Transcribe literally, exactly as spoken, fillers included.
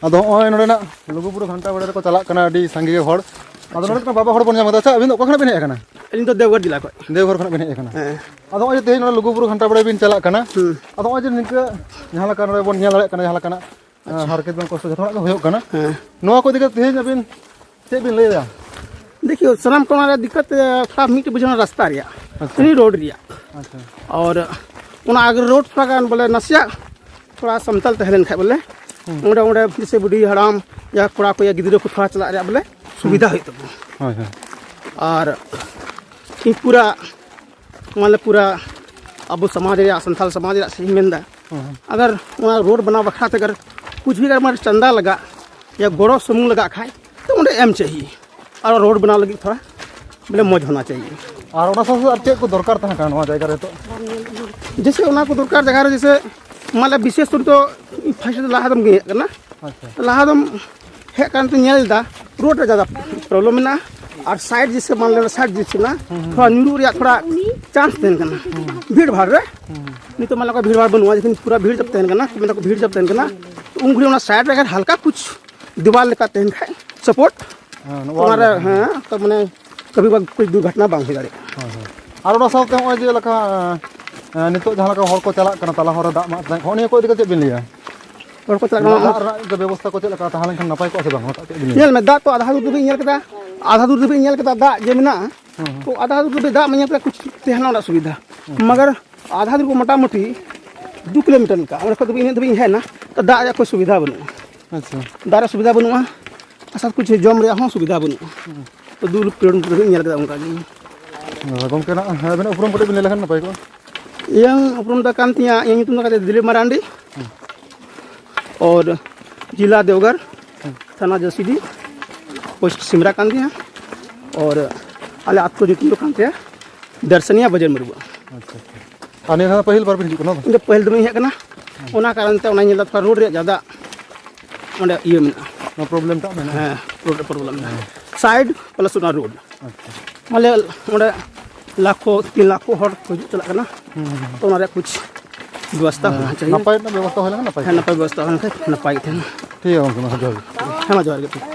ᱟᱫᱚ ᱱᱚᱜᱼᱚᱭ ᱱᱚᱰᱮᱱᱟᱜ ᱞᱩᱜᱩᱵᱩᱨᱩ ᱜᱷᱟᱱᱴᱟ ᱵᱟᱲᱮ ᱨᱮᱠᱚ ᱪᱟᱞᱟᱜ ᱠᱟᱱᱟ ᱟᱹᱰᱤ ᱥᱟᱸᱜᱮ ᱜᱮ ᱦᱚᱲ᱾ ᱟᱫᱚ ᱱᱚᱰᱮ ᱢᱤᱫᱴᱟᱝ ᱵᱟᱵᱟ ᱦᱚᱲ ᱵᱚᱱ ᱧᱟᱢ ᱠᱟᱫᱟ᱾ ᱟᱪᱪᱷᱟ, ᱟᱹᱵᱤᱱ ᱫᱚ ᱚᱠᱟ ᱠᱷᱚᱱᱟᱜ ᱵᱤᱱ ᱦᱮᱡ ᱟᱠᱟᱱᱟ? ᱟᱹᱞᱤᱧ ᱫᱚ ᱫᱮᱣᱜᱷᱚᱨ ᱡᱮᱞᱟ ᱠᱷᱚᱱ᱾ ᱫᱮᱣᱜᱷᱚᱨ ᱠᱷᱚᱱᱟᱜ ᱵᱤᱱ ᱦᱮᱡ ᱟᱠᱟᱱᱟ᱾ ᱦᱮᱸ᱾ ᱟᱫᱚ ᱱᱚᱜᱼᱚᱭ ᱡᱮ ᱛᱮᱦᱮᱧ ᱱᱚᱰᱮ ᱞᱩᱜᱩᱵᱩᱨᱩ ᱜᱷᱟᱱᱴᱟ ᱵᱟᱲᱮ ᱵᱤᱱ ᱪᱟᱞᱟᱜ ᱠᱟᱱᱟ, ᱦᱩᱸ᱾ ᱟᱫᱚ ᱱᱚᱜᱼᱚᱭ ᱡᱮ ᱱᱤᱝᱠᱟᱹ ᱡᱟᱦᱟᱸ ᱞᱮᱠᱟ ᱱᱚᱰᱮ ᱵᱚᱱ ᱧᱮᱞ ᱫᱟᱲᱮᱭᱟᱜ ᱠᱟᱱᱟ, ᱡᱟᱦᱟᱸ ᱞᱮᱠᱟᱱᱟᱜ, ᱟᱪᱪᱷᱟ᱾ ᱦᱟᱨᱠᱮᱛ ᱵᱟᱝ ᱠᱚᱥᱴᱚ ᱡᱚᱛᱚ ᱦᱚᱲᱟᱜ ᱜᱮ ᱦᱩᱭᱩᱜ ᱠᱟᱱᱟ, ᱦᱮᱸ᱾ ᱱᱚᱣᱟ ᱠᱚ ᱤᱫᱤ ᱠᱟᱛᱮ ᱛᱮᱦᱮᱧ ᱟᱹᱵᱤᱱ ᱪᱮᱫ ᱵᱤᱱ ᱞᱟᱹᱭᱟ? ᱫᱮᱠᱷᱤᱭᱳ, ᱥᱟᱱᱟᱢ ᱠᱷᱚᱱᱟᱜ ᱢᱟᱨᱟᱝ ᱫᱤᱠᱠᱟᱛ, ᱮ, ᱛᱷᱚᱲᱟ ᱢᱤᱫᱴᱮᱡ ᱵᱩᱡᱷᱟᱹᱣ ᱮᱱᱟ ᱨᱟᱥᱛᱟ ᱨᱮᱭᱟᱜ, ᱟᱪᱪᱷᱟ᱾ ᱩᱱᱤ ᱨᱳᱰ ᱨᱮᱭᱟᱜ᱾ ᱟᱪᱪᱷᱟ᱾ ᱟᱨ ᱚᱱᱟ ᱟᱜᱮ ᱨᱳᱰ ᱛᱷᱚᱲᱟ ᱜᱟᱱ ᱵᱚᱞᱮ ᱱᱟᱥᱮᱭᱟᱜ ᱛᱷᱚᱲᱟ ᱥᱟᱢᱛᱟᱞ ᱛᱟᱦᱮᱸ ᱞᱮᱱ ᱠᱷᱟᱡ ᱵᱚᱞᱮ, ᱦᱩᱸ᱾ ᱚᱸᱰᱮ, ᱚᱸᱰᱮ ᱡᱮᱥᱮ ᱵᱩᱰᱷᱤ ᱦᱟᱲᱟᱢ ᱭᱟ ᱠᱚᱲᱟ ᱠᱚ ᱭᱟ ᱜᱤᱫᱽᱨᱟᱹ ᱠᱚ ᱛᱷᱚᱲᱟ ᱪᱟᱞᱟᱜ ᱨᱮᱭᱟᱜ ᱵᱚᱞᱮ ᱥᱩᱵᱤᱫᱷᱟ ᱦᱩᱭᱩᱜ ᱛᱟᱵᱚᱱᱟ᱾ ᱦᱳᱭ, ᱦᱳᱭ᱾ ᱟᱨ ᱤᱧ ᱯᱩᱨᱟ, ᱢᱟᱱᱮ ᱯᱩᱨᱟ ᱟᱵᱚ ᱥᱚᱢᱟᱡᱽ ᱨᱮᱭᱟᱜ, ᱥᱟᱱᱛᱟᱲ ᱥᱚᱢᱟᱡᱽ ᱨᱮᱭᱟᱜ ᱥᱮ ᱤᱧ ᱢᱮᱱᱫᱟ, ᱦᱩᱸ, ᱦᱩᱸ᱾ ᱟᱜᱟᱨ ᱚᱱᱟ ᱨᱳᱰ ᱵᱮᱱᱟᱣ ᱵᱟᱠᱷᱨᱟ ᱛᱮ ᱟᱜᱟᱨ ᱠᱩᱪ ᱵᱷᱤ ᱟᱜᱟᱨ ᱢᱟᱱᱮ ᱪᱟᱸᱫᱟ ᱞᱟᱜᱟᱜ ᱭᱟ ᱜᱚᱲᱚ ᱥᱩᱢᱩᱝ ᱞᱟᱜᱟᱜ ᱠᱷᱟᱡ, ᱛᱚ ᱚᱸᱰᱮ ᱮᱢ ᱪᱟᱹᱦᱤ᱾ ᱟᱨ ᱨᱳᱰ ᱵᱮᱱᱟᱣ ᱞᱟᱹᱜᱤᱫ ᱛᱷᱚᱲᱟ ᱵᱚᱞᱮ ᱢᱚᱡᱽ ᱦᱳᱱᱟ ᱪᱟᱹᱦᱤ᱾ ᱟᱨ ᱚᱱᱟ ᱥᱟᱶ ᱥᱟᱶ ᱟᱨ ᱪᱮᱫ ᱠᱚ ᱫᱚᱨᱠᱟᱨ ᱛᱟᱦᱮᱸ ᱠᱟᱱᱟ ᱱᱚᱣᱟ ᱡᱟᱭᱜᱟ ᱨᱮ ᱱᱤᱛᱚᱜ? ᱡᱮᱥᱮ ᱚᱱᱟ ᱠᱚ ᱫᱚᱨᱠᱟᱨ ᱡᱟᱭᱜᱟ ᱨᱮ, ᱡᱮᱥᱮ ᱢᱟᱱᱮ ᱵᱤᱥᱮᱥ ᱠᱚᱨᱮ ᱫᱚ ᱯᱷᱟᱥᱴ ᱫᱚ ᱞᱟᱦᱟ ᱫᱚᱢ ᱜᱮ ᱦᱮᱡ ᱠᱟᱱᱟ᱾ ᱟᱪᱪᱷᱟ᱾ ᱞᱟᱦᱟ ᱫᱚᱢ ᱦᱮᱡ ᱠᱟᱱ ᱛᱮ ᱧᱮᱞ ᱮᱫᱟ ᱨᱳᱰ ᱨᱮ ᱡᱟᱫᱟ ᱯᱨᱚᱵᱞᱮᱢ ᱢᱮᱱᱟᱜᱼᱟ, ᱟᱨ ᱥᱟᱭᱤᱰ ᱡᱮᱥᱮ ᱢᱟᱱ ᱞᱮ ᱥᱟᱭᱤᱰ ᱡᱮᱥᱮ ᱢᱮᱱᱟᱜᱼᱟ, ᱦᱩᱸ, ᱦᱩᱸ᱾ ᱛᱷᱚᱲᱟ ᱧᱩᱨᱩᱜ ᱨᱮᱭᱟᱜ ᱛᱷᱚᱲᱟ ᱪᱟᱱᱥ ᱛᱟᱦᱮᱱ ᱠᱟᱱᱟ᱾ ᱦᱩᱸ᱾ ᱵᱷᱤᱲ ᱵᱷᱟᱲ ᱨᱮ ᱦᱩᱸ᱾ ᱱᱤᱛᱚᱜ ᱢᱟᱱᱮ ᱚᱠᱟ ᱵᱷᱤᱲ ᱵᱷᱟᱲ ᱵᱟᱹᱱᱩᱜᱼᱟ, ᱡᱚᱠᱷᱚᱱ ᱯᱩᱨᱟ ᱵᱷᱤᱲ ᱡᱟᱵ ᱛᱟᱦᱮᱱ ᱠᱟᱱᱟ, ᱢᱮᱱ ᱫᱟᱠᱚ ᱵᱷᱤᱲ ᱡᱟᱵ ᱛᱟᱦᱮᱱ ᱠᱟᱱᱟ, ᱛᱚ ᱩᱱ ᱜᱷᱟᱹᱲᱤᱡ ᱚᱱᱟ ᱥᱟᱭᱤᱰ ᱨᱮ ᱟᱜᱟᱨ ᱦᱟᱞᱠᱟ ᱠᱩᱪ ᱫᱤᱣᱟᱞ ᱞᱮᱠᱟ ᱛᱟᱦᱮᱱ ᱠᱷᱟᱡ ᱥᱟᱯᱳᱨᱴ, ᱦᱮᱸ, ᱚᱱᱟ ᱚᱱᱟ ᱨᱮ, ᱦᱮᱸ, ᱛᱚ ᱢᱟᱱᱮ ᱠᱟᱵᱷᱤ ᱵᱟᱝ ᱠᱩᱪ ᱫᱩᱨᱜᱷᱚᱴᱚᱱᱟ ᱵᱟᱝ ᱦᱩᱭ ᱫᱟᱲᱮᱭᱟᱜᱼᱟ᱾ ᱦᱳᱭ, ᱦᱳᱭ᱾ ᱟᱨ ᱚᱱᱟ ᱥᱟᱶᱛᱮ ᱱᱚᱜᱼᱚᱭ ᱡᱮ ᱞᱮᱠᱟ, ᱮᱸ, ᱱᱤᱛᱚᱜ ᱡᱟᱦᱟᱸ ᱞᱮᱠᱟ ᱦᱚᱲ ᱠᱚ ᱪᱟᱞᱟᱜ ᱠᱟᱱᱟ ᱛᱟᱞᱟ ᱦᱚᱨ ᱨᱮ ᱫᱟᱜ ᱢᱟᱜ ᱛᱟᱦᱮᱸᱫ, ᱦᱚᱸᱜᱼᱚ ᱱᱤᱭᱟᱹ ᱠᱚ ᱤᱫᱤ ᱠᱟᱛᱮ ᱪᱮᱫ ᱵᱤᱱ ᱞᱟᱹᱭᱟ? ᱦᱚᱲ ᱠᱚ ᱪᱟᱞᱟᱜ ᱫᱟᱜ, ᱠᱟᱱᱟ ᱫᱟᱜ ᱨᱮᱱᱟᱜ ᱵᱮᱵᱚᱥᱛᱷᱟ ᱠᱚ ᱪᱮᱫ ᱞᱮᱠᱟ ᱛᱟᱦᱮᱸ ᱞᱮᱱᱠᱷᱟᱱ ᱱᱟᱯᱟᱭ ᱠᱚᱜᱼᱟ ᱥᱮ ᱵᱟᱝ? ᱚᱱᱟ ᱪᱮᱫ ᱵᱤᱱ ᱞᱟᱹᱭᱟ? ᱧᱮᱞ ᱢᱮ, ᱫᱟᱜ ᱛᱚ ᱟᱫᱷᱟ ᱫᱩᱨ ᱫᱚᱵᱤᱱ ᱧᱮᱞ ᱠᱮᱫᱟ, ᱟᱫᱷᱟ ᱫᱩᱨ ᱫᱚᱵᱤᱱ ᱧᱮᱞ ᱠᱮᱫᱟ ᱫᱟᱜ ᱡᱮ ᱢᱮᱱᱟᱜᱼᱟ, ᱦᱩᱸ, ᱦᱩᱸ᱾ ᱛᱚ ᱟᱫᱷᱟ ᱫᱩᱨ ᱫᱚᱵᱤᱱ ᱫᱟᱜ ᱢᱟ ᱧᱮᱞ ᱠᱮᱫᱟ ᱠᱩᱪ ᱛᱟᱦᱮᱱᱟ ᱚᱱᱟ ᱥᱩᱵᱤᱫᱷᱟ᱾ ᱦᱩᱸ᱾ ᱢᱟᱜᱟᱨ ᱟᱫᱷᱟ ᱫᱩᱨ ᱠᱚ ᱢᱚᱴᱟᱢᱩᱴᱤ ᱫᱩ ᱠᱤᱞᱳᱢᱤᱴᱟᱨ ᱞᱮᱠᱟ, ᱚᱸᱰᱮ ᱠᱷᱚᱱ ᱫᱚ ᱤᱱᱟᱹᱜ ᱫᱷᱟᱹᱵᱤᱡ ᱤᱧ ᱦᱮᱡ ᱮᱱᱟ, ᱛᱚ ᱫᱟᱜ ᱨᱮᱭᱟᱜ ᱠᱳᱭ ᱥᱩᱵᱤᱫᱷᱟ ᱵᱟᱹᱱᱩᱜᱼᱟ᱾ ᱟᱪᱪᱷᱟ᱾ ᱫᱟᱜ ᱨᱮᱭᱟᱜ ᱥᱩᱵᱤᱫᱷᱟ ᱵᱟᱹᱱᱩᱜᱼᱟ, ᱟᱨ ᱥᱟᱛ ᱠᱩᱪ ᱡᱚᱢ ᱨᱮᱭᱟᱜ ᱦᱚᱸ ᱥᱩᱵᱤᱫᱷᱟ ᱵᱟᱹᱱᱩᱜᱼᱟ᱾ ᱦᱩᱸ᱾ ᱛᱚ ᱫᱩ ᱠᱤᱞᱳᱢᱤᱴᱟᱨ ᱫᱷᱟᱹᱵᱤᱡ ᱤᱧ ᱧᱮᱞ ᱠᱮᱫᱟ ᱚᱱᱠᱟ ᱜᱮ᱾ ᱟᱫᱚ ᱜᱚᱢᱠᱮ ᱱᱟᱜ, ᱦᱮᱸ, ᱟᱵᱤᱱᱟᱜ ᱩᱯᱨᱩᱢ ᱠᱟᱹᱴᱤᱡ ᱵᱤᱱ ᱞᱟᱹᱭ ᱞᱮᱠᱷᱟᱱ ᱱᱟᱯᱟᱭ ᱠᱚᱜᱼᱟ᱾ ᱤᱧᱟᱹᱜ ᱩᱯᱨᱩᱢ ᱫᱚ ᱠᱟᱱ ᱛᱤᱧᱟᱹ, ᱤᱧᱟᱹᱜ ᱧᱩᱛᱩᱢ ᱫᱚ ᱠᱟᱱ ᱛᱤᱧᱟᱹ ᱫᱤᱞᱤᱯ ᱢᱟᱨᱟᱱᱰᱤ᱾ ᱦᱩᱸ᱾ ᱟᱨ ᱡᱤᱞᱟ ᱫᱮᱣᱜᱷᱚᱨ, ᱦᱩᱸ᱾ ᱛᱷᱟᱱᱟ ᱡᱚᱥᱤᱰᱤ, ᱯᱳᱥᱴ ᱥᱤᱢᱨᱟ ᱠᱟᱱ ᱛᱤᱧᱟᱹ᱾ ᱟᱨ ᱟᱞᱮ ᱟᱹᱛᱩ ᱧᱩᱛᱩᱢ ᱫᱚ ᱠᱟᱱ ᱛᱟᱭᱟ ᱫᱟᱨᱥᱟᱱᱤᱭᱟ ᱵᱟᱡᱟᱨ ᱢᱩᱨᱜᱩ᱾ ᱟᱪᱪᱷᱟ, ᱟᱪᱪᱷᱟ᱾ ᱟᱨ ᱱᱤᱭᱟᱹ ᱫᱷᱟᱣ ᱯᱟᱹᱦᱤᱞ ᱵᱟᱨ ᱵᱤᱱ ᱦᱤᱡᱩᱜ ᱠᱟᱱᱟ ᱵᱟᱝ? ᱤᱧ ᱫᱚ ᱯᱟᱹᱦᱤᱞ ᱫᱚ ᱵᱟᱹᱧ ᱦᱮᱡ ᱟᱠᱟᱱᱟ᱾ ᱦᱩᱸ᱾ ᱚᱱᱟ ᱠᱟᱨᱚᱱ ᱛᱮ ᱚᱱᱟ ᱧᱮᱞ ᱫᱟ ᱛᱷᱚᱲᱟ ᱨᱳᱰ ᱨᱮᱭᱟᱜ ᱡᱟᱫᱟ ᱚᱸᱰᱮ ᱤᱭᱟᱹ ᱢᱮᱱᱟᱜᱼᱟ᱾ ᱱᱚᱣᱟ ᱯᱨᱚᱵᱞᱮᱢ ᱴᱟᱜ ᱢᱮᱱᱟᱜᱼᱟ᱾ ᱦᱮᱸ, ᱨᱳᱰ ᱨᱮ ᱯᱨᱚᱵᱞᱮᱢ ᱢᱮᱱᱟᱜᱼᱟ᱾ ᱦᱮᱸ᱾ ᱥᱟᱭᱤᱰ ᱯᱞᱟᱥ ᱚᱱᱟ ᱨᱳᱰ᱾ ᱟᱪᱪᱷᱟ᱾ ᱢᱟᱱᱮ ᱚᱸᱰᱮ ᱞᱟᱠᱷᱚ, ᱛᱤᱱ ᱞᱟᱠᱷᱚ ᱦᱚᱲ ᱠᱚ ᱦᱤᱡᱩᱜ ᱪᱟᱞᱟᱜ ᱠᱟᱱᱟ᱾ ᱦᱩᱸ, ᱦᱩᱸ, ᱦᱩᱸ᱾ ᱛᱚ ᱚᱱᱟ ᱨᱮᱭᱟᱜ ᱠᱩᱪ ᱵᱮᱵᱚᱥᱛᱷᱟ ᱦᱮᱸ, ᱦᱳᱱᱟ ᱪᱟᱦᱤᱭᱮ᱾ ᱱᱟᱯᱟᱭ ᱨᱮᱱᱟᱜ ᱵᱮᱵᱚᱥᱛᱷᱟ ᱦᱩᱭ ᱞᱮᱱᱠᱷᱟᱱ ᱱᱟᱯᱟᱭ ᱦᱮᱸ, ᱠᱚᱜᱼᱟ᱾ ᱱᱟᱯᱟᱭ ᱵᱮᱵᱚᱥᱛᱷᱟ ᱦᱩᱭ ᱞᱮᱱᱠᱷᱟᱱ ᱱᱟᱯᱟᱭ ᱜᱮ ᱛᱟᱦᱮᱱᱟ᱾ ᱴᱷᱤᱠ ᱜᱮᱭᱟ ᱜᱚᱢᱠᱮ, ᱢᱟ ᱡᱚᱦᱟᱨ ᱜᱮ᱾ ᱦᱮᱸ, ᱢᱟ ᱡᱚᱦᱟᱨ ᱜᱮ᱾